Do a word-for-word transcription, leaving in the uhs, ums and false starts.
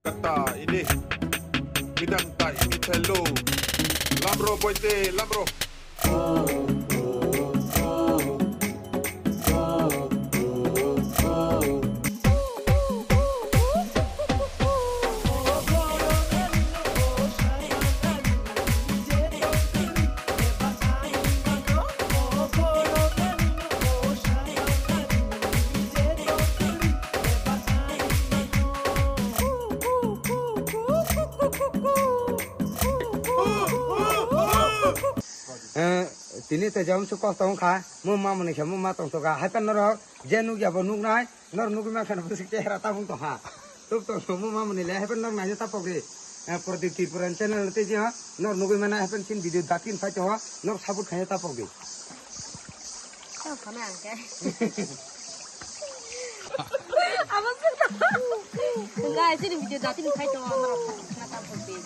Kata ini bidang ta ini thelo. Lamro boite lamro. Eh, tini te jam su kosto wngkha, mo ma muni khe mo ma tong toka, hai pan norok je nukya bo nuknai, nor nugwi mankha no bwswk chehra tabung tongkha. Tuk tong mo ma muni le hai pan nok naina tapok ri. Eh, Pradip Tripura channel te je nor nugwi mana hai pan sin video datin phai to nor support khaina tapok di. Tong khana ang khe. Abo sir. Guys, ini video datin phai to nor support khaina tapok di.